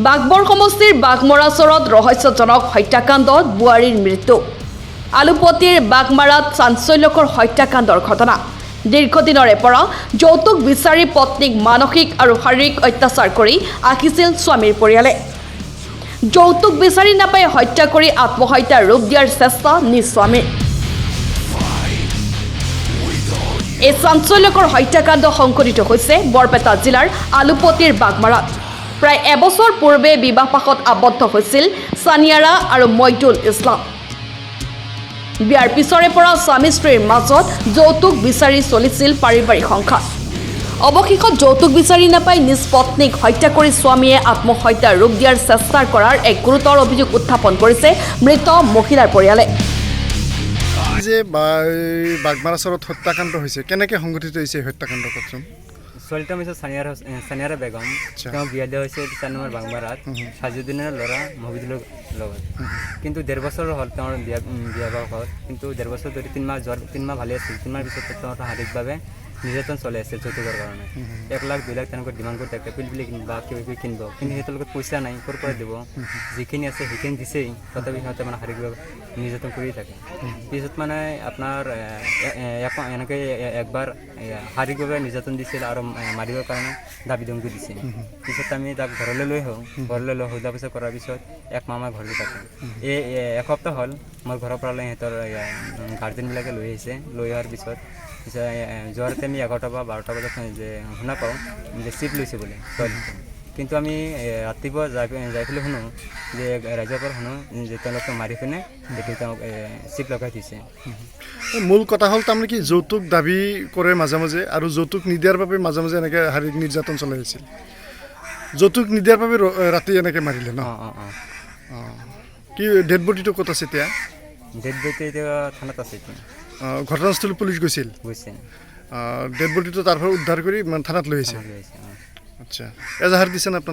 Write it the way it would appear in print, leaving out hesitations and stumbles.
বাঘবৰ সমষ্টিৰ বাঘমৰা চৰত ৰহস্যজনক হত্যাকাণ্ডত বোৱাৰীৰ মৃত্যু। আলুপতিৰ বাঘমাৰাত চাঞ্চল্যকৰ হত্যাকাণ্ডৰ ঘটনা। দীৰ্ঘদিনৰে পৰা যৌতুক বিচাৰি পত্নীক মানসিক আৰু শাৰীৰিক অত্যাচাৰ কৰি আহিছিল স্বামীৰ পৰিয়ালে। যৌতুক বিচাৰি নাপাই হত্যা কৰি আত্মহত্যাৰ ৰূপ দিয়াৰ চেষ্টা নিজ স্বামীৰ। এই চাঞ্চল্যকৰ হত্যাকাণ্ড সংঘটিত হৈছে বৰপেটা জিলাৰ আলুপতিৰ বাঘমাৰাত। প্ৰায় এবছৰ পূৰ্বে বিবাহপাশত আবদ্ধ হৈছিল ছানিয়াৰা আৰু মইদুল ইছলাম। বিয়াৰ পিছৰে পৰা স্বামী স্ত্ৰীৰ মাজত যৌতুক বিচাৰি চলিছিল পাৰিবাৰিক সংঘাত। অৱশেষত যৌতুক বিচাৰি নাপাই নিজ পত্নীক হত্যা কৰি স্বামীয়ে আত্মহত্যাৰ ৰূপ দিয়াৰ চেষ্টা কৰাৰ এক গুৰুতৰ অভিযোগ উত্থাপন কৰিছে মৃত মহিলাৰ পৰিয়ালে। যে বাঘমাৰা চৰত হত্যাকাণ্ড হৈছে, কেনেকৈ সংঘটিত হৈছে এই হত্যাকাণ্ড, কওকচোন। ছোৱালীটো হৈছে চানিয়াৰ, চানিয়াৰা বেগম। তেওঁ বিয়া দিয়া হৈছে 4 নম্বৰ বাগমাৰাত সাজুদ্দিনৰ ল'ৰা মহিদুলৰ লগত। কিন্তু 1.5 বছৰ হ'ল তেওঁৰ বিয়া বাৰু হ'ল। কিন্তু 1.5 বছৰ ধৰি 3 মাহ যোৱাৰ 3 মাহ ভালে আছিল। 3 মাহ পিছত তেওঁৰ শাৰীৰিকভাৱে নিৰ্যাতন চলি আছিল। যৌতুকৰ কাৰণে 1 লাখ, 2 লাখ তেনেকৈ ডিমাণ্ড কৰি থাকে, পিলপিলি কিনিব, কিবা কিবি কিনিব। কিন্তু সিহঁতৰ লগত পইচা নাই, ক'ৰ পৰা দিব? যিখিনি আছে সেইখিনি দিছেই। তথাপি সিহঁতে মানে শাৰীৰিকভাৱে নিৰ্যাতন কৰি থাকে। পিছত মানে আপোনাৰ এনেকৈ একবাৰ শাৰীৰিকভাৱে নিৰ্যাতন দিছিল আৰু মাৰিবৰ কাৰণে দাবী ধমকি দিছিল। পিছত আমি তাক ঘৰলৈ লৈ আহোঁ। ঘৰলৈ লৈ সোধা পোছা কৰাৰ পিছত এক মাহ আমাৰ ঘৰতে থাকে। এই এসপ্তাহ হ'ল, মই ঘৰৰ পৰা লৈ সিহঁতৰ গাৰ্জেনবিলাকে লৈ আহিছে। লৈ অহাৰ পিছত যোৱাতে আমি 11টা বা 12টা বজাত যে শুনা পাওঁ যে চিপ লৈছে বোলে ছোৱালীটো। কিন্তু আমি ৰাতিপুৱা যাই পেলাই শুনো যে ৰাইজৰ পৰা শুনো যে তেওঁলোকে মাৰি পিনে সেইটো তেওঁক চিপ লগাই দিছে। মূল কথা হ'ল তাৰমানে কি, যৌতুক দাবী কৰে মাজে মাজে আৰু যৌতুক নিদিয়াৰ বাবে মাজে মাজে এনেকৈ শাৰীৰিক নিৰ্যাতন চলাই আহিছিল। যৌতুক নিদিয়াৰ বাবে ৰাতি এনেকৈ মাৰিলে ন? অঁ। কি ডেড বডিটো ক'ত আছে এতিয়া? ডেড বডিটো এতিয়া থানাত আছে এতিয়া। ঘটনাস্থলীত পুলিচ গৈছিল? গৈছে। ডেড বডিটো তাৰ পৰা উদ্ধাৰ কৰি মানে থানাত লৈ আহিছে? থানাত লৈ আহিছে, অঁ। আচ্ছা, এজাহাৰ দিছে নে আপোনালোকে?